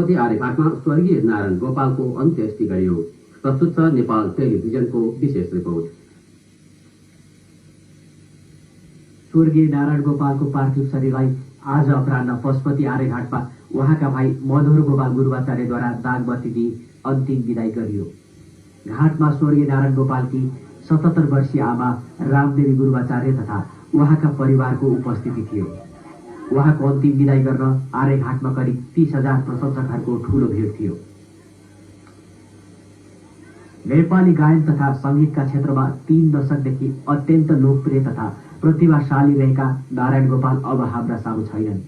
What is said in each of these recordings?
आर्यघाटमा स्वर्गीय नारायण गोपालको अन्त्येष्टि गरियो। प्रस्तुत छ नेपाल टेलिभिजनको विशेष रिपोर्ट। स्वर्गीय नारायण गोपालको पार्थिव शरीरलाई आज अपराह्न पशुपति आर्यघाटमा उहाँका भाइ मनोहर गोपाल गुरुवाचार्यद्वारा दागबत्ती दिई अन्तिम विदाई गरियो। घाटमा स्वर्गीय नारायण गोपालकी 77 वर्षीय आमा रामदेवी गुरुवाचार्य तथा उहाँका परिवारको उपस्थिति थियो। उहाँको अन्तिम विदाई गर्न आर्यघाटमा करिब 30,000 प्रशंसकहरूको ठूलो भिड थियो। नेपाली गायन तथा संगीतका क्षेत्रमा 3 दशकदेखि अत्यन्त लोकप्रिय तथा प्रतिभाशाली रहेका नारायण गोपाल अब हाम्रा सामु छैनन्।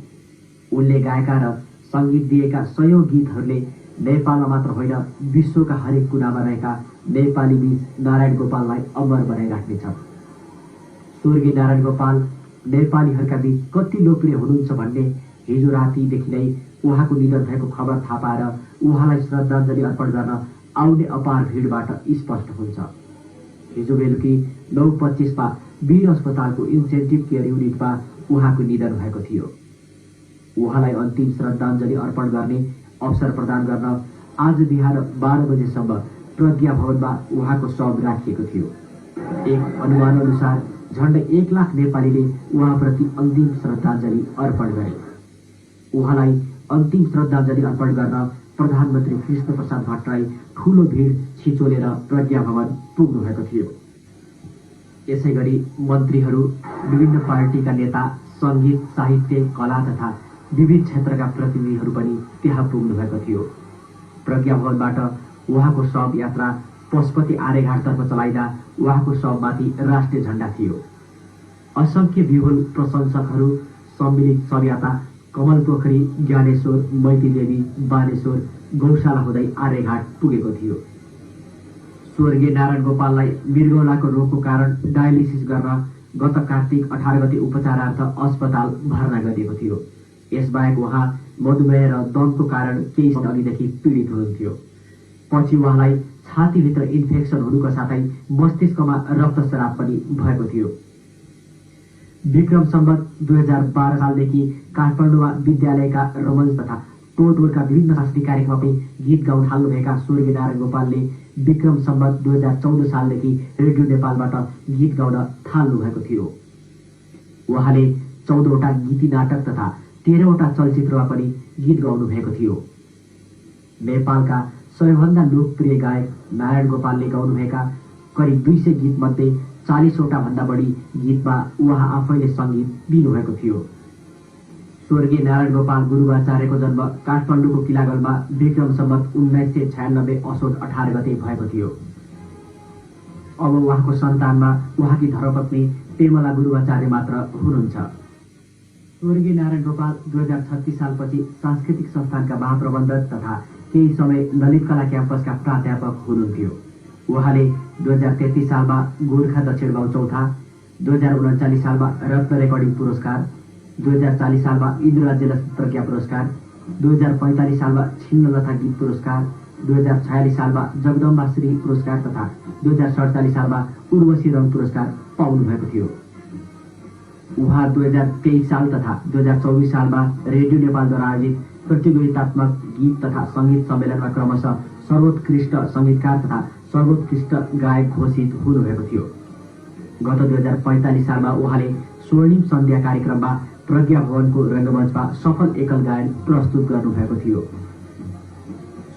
उनले गाएका र संगीत दिएका सयौं गीतहरूले नेपालमा मात्र होइन विश्वका हरेक कुनामा रहेका नेपाली बीच नारायण गोपाललाई अमर बनाइराख्नेछ। स्वर्गीय नारायण गोपाल नेपालीहरूका बीच कति लोकप्रिय हुनुहुन्छ भन्ने हिजो रातिदेखि नै उहाँको निधन भएको खबर थाहा पाएर उहाँलाई श्रद्धाञ्जली अर्पण गर्न आउने अपार भिडबाट स्पष्ट हुन्छ। हिजो बेलुकी 9:25 मा वीर अस्पतालको इन्सेन्टिभ केयर युनिटमा उहाँको निधन भएको थियो। उहाँलाई अन्तिम श्रद्धाञ्जली अर्पण गर्ने अवसर प्रदान गर्न आज बिहान 12 बजेसम्म प्रज्ञा भवनमा उहाँको शव राखिएको थियो। एक अनुमान अनुसार झण्डै 1 लाख नेपालीले उहाँप्रति अन्तिम श्रद्धाञ्जली अर्पण गरे। उहाँलाई अन्तिम श्रद्धाञ्जली अर्पण गर्न प्रधानमन्त्री कृष्ण प्रसाद भट्टराई ठूलो भिड छिचोलेर प्रज्ञा भवन पुग्नु भएको थियो। यसैगरी मन्त्रीहरू, विभिन्न पार्टीका नेता, संगीत, साहित्य, कला तथा विविध क्षेत्रका प्रतिनिधिहरू पनि त्यहाँ पुग्नु भएको थियो। प्रज्ञा भवनबाट उहाँको शव यात्रा पशुपति आर्यघाटतर्फ चलाइदा उहाँको शवमाथि राष्ट्रिय झण्डा थियो। असंख्य विपुल प्रशंसकहरू सम्मिलित शवयात्रा कमल पोखरी, ज्ञानेश्वर, मैती देवी, बानेश्वर, गौशाला हुँदै आर्यघाट पुगेको थियो। स्वर्गीय नारायण गोपाललाई मृगौलाको रोगको कारण डायलिसिस गर्न गत कार्तिक 18 गते उपचारार्थ अस्पताल भर्ना गरिएको थियो। यसबाहेक उहाँ मधुमेह र दमको कारण केही समय अघिदेखि पीडित हुनुहुन्थ्यो। पछि उहाँलाई छातीभित्र इन्फेक्सन हुनुका साथै मस्तिष्कमा रक्तस्राव पनि भएको थियो। विक्रम सम्वत 2012 सालदेखि काठमाडौँमा विद्यालयका रमन्स तथा टोलका विभिन्न सांस्कृतिक कार्यक्रममा पनि गीत गाउन थाल्नुभएका स्वर्गीय नारायण गोपालले विक्रम सम्वत 2014 सालदेखि रेडियो नेपालबाट गीत गाउन थाल्नु भएको थियो। उहाँले 14वटा गीती नाटक तथा 13वटा चलचित्रमा पनि गीत गाउनु भएको थियो। नेपालका सबैभन्दा लोकप्रिय गायक नारायण गोपालले गाउनुभएका करिब 200 गीत मध्ये 40वटा भन्दा बढी गीतमा उहाँ आफैले सङ्गीत दिनुभएको थियो। स्वर्गीय नारायण गोपाल गुरुवाचार्यको जन्म काठमाडौँको किलागलमा विक्रम सम्वत 1996 असोज 18 गते भएको थियो। अब उहाँको सन्तानमा उहाँकी धर्मपत्नी पेमला गुरुवाचार्य मात्र हुनुहुन्छ। स्वर्गीय नारायण गोपाल 2036 सालपछि सांस्कृतिक संस्थानका महाप्रबन्धक तथा केही समय ललित कला क्याम्पसका प्राध्यापक हुनुहुन्थ्यो। उहाँले 2033 सालमा गोर्खा दक्षिणबाहु चौथा, 2039 सालमा रत्न रेकर्डिङ पुरस्कार, 2040 सालमा इन्द्रराज्य लक्ष्मी प्रज्ञा पुरस्कार, 2045 सालमा छिन्नलता गीत पुरस्कार, 2046 सालमा जगदम्बा श्री पुरस्कार तथा 2047 सालमा उर्वशी रङ पुरस्कार पाउनु भएको थियो। उहाँ 2023 साल तथा 2024 सालमा रेडियो नेपालद्वारा आयोजित प्रतियोगितात्मक गीत तथा संगीत सम्मेलनमा क्रमशः सर्वोत्कृष्ट संगीतकार तथा सर्वोत्कृष्ट गायक घोषित हुनुभएको थियो। गत 2045 सालमा उहाँले स्वर्णिम सन्ध्या कार्यक्रममा प्रज्ञा भवनको रङ्गमञ्चमा सफल एकल गायन प्रस्तुत गर्नुभएको थियो।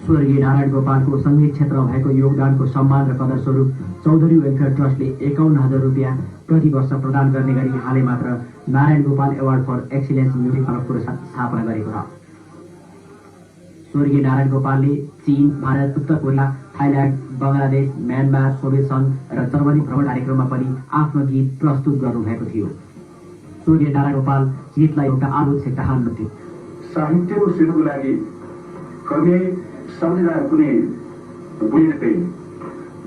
स्वर्गीय नारायण गोपालको सङ्गीत क्षेत्रमा भएको योगदानको सम्मान र कदर स्वरूप चौधरी वेलफेयर ट्रस्टले 51,000 रुपियाँ प्रति वर्ष प्रदान गर्ने गरी हालै मात्र Narayan Gopal award for excellence music पुरस्कार स्थापना गरेको छ। स्वर्गीय नारायण गोपालले चीन, भारत, उत्तर Korea, Thailand, Bangladesh, Myanmar, Soviet सङ्घ र जर्मनी भ्रमण कार्यक्रममा पनि आफ्नो गीत प्रस्तुत गर्नुभएको थियो। स्वर्गीय नारायण गोपाल गीतलाई एउटा आलोच सेक्टा हान्नुहुन्थ्यो। साहित्यको सृजनको लागि कवि सम्झना कुनै बुझ्दै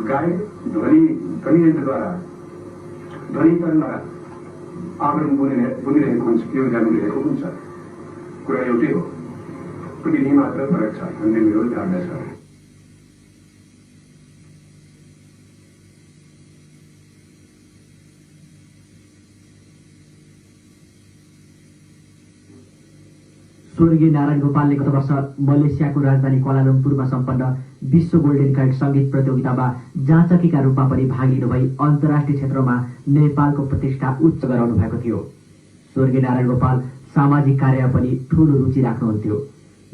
गायक ध्वनियन्त्रद्वारा ध्वनिकरणमा आवरण बुनिरहेको हुन्छ, यो जानिरहेको हुन्छ। कुरा एउटै हो, कुनै मात्र फरक छ भन्ने मेरो धारणा छ। स्वर्गीय नारायण गोपालले गत वर्ष मलेसियाको राजधानी क्वालालम्पुरमा सम्पन्न विश्व गोल्डेन कार्ड संगीत प्रतियोगितामा जाँचकीका रूपमा पनि भाग लिनुभई अन्तर्राष्ट्रिय क्षेत्रमा नेपालको प्रतिष्ठा उच्च गराउनु भएको थियो। स्वर्गीय नारायण गोपाल सामाजिक कार्यमा पनि ठूलो रुचि राख्नुहुन्थ्यो।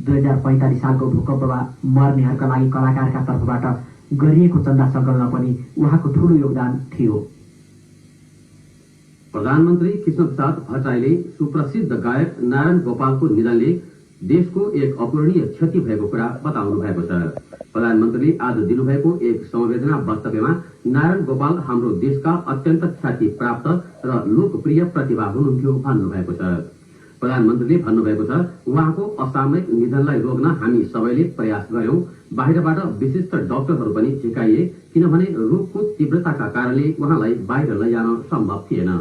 2045 सालको भूकम्पमा मर्नेहरूका लागि कलाकारका तर्फबाट गरिएको चन्दा सङ्कलनमा पनि उहाँको ठूलो योगदान थियो। प्रधानमन्त्री कृष्णप्रसाद भट्टराईले सुप्रसिद्ध गायक नारायण गोपालको निधनले देशको एक अपूरणीय क्षति भएको कुरा बताउनु भएको छ। प्रधानमन्त्रीले आज दिनुभएको एक संवेदना वक्तव्यमा नारायण गोपाल हाम्रो देशका अत्यन्त ख्याति प्राप्त र लोकप्रिय प्रतिभा हुनुहुन्थ्यो भन्नुभएको छ। प्रधानमन्त्रीले भन्नुभएको छ, उहाँको असामयिक निधनलाई रोक्न हामी सबैले प्रयास गर्यौं। बाहिरबाट विशिष्ट डाक्टरहरू पनि झिकाइए, किनभने रोगको तीव्रताका कारणले उहाँलाई बाहिर लैजान सम्भव थिएन।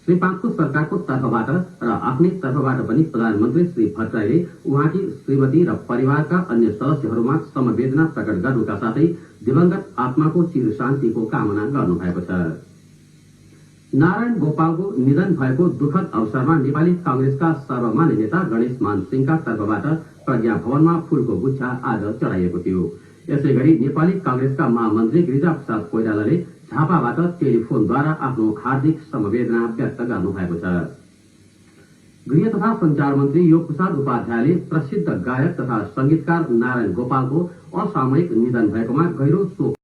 श्री पाँचको सरकारको तर्फबाट र आफ्नै तर्फबाट पनि प्रधानमन्त्री श्री भट्टराईले उहाँकी श्रीमती र परिवारका अन्य सदस्यहरूमा समवेदना प्रकट गर्नुका साथै दिवंगत आत्माको चिर शान्तिको कामना गर्नुभएको छ। नारायण गोपालको निधन भएको दुःखद अवसरमा नेपाली कांग्रेसका सर्वमान्य नेता गणेश मान सिंहका तर्फबाट प्रज्ञा भवनमा फूलको गुच्छा आज चढाइएको थियो। यसैगरी नेपाली कांग्रेसका महामन्त्री गिरिजा प्रसाद कोइरालाले झापाबाट टेलिफोनद्वारा आफ्नो हार्दिक समवेदना व्यक्त गर्नुभएको छ। गृह तथा संचार मन्त्री योग प्रसाद उपाध्यायले प्रसिद्ध गायक तथा संगीतकार नारायण गोपालको असामयिक निधन भएकोमा गहिरो शोक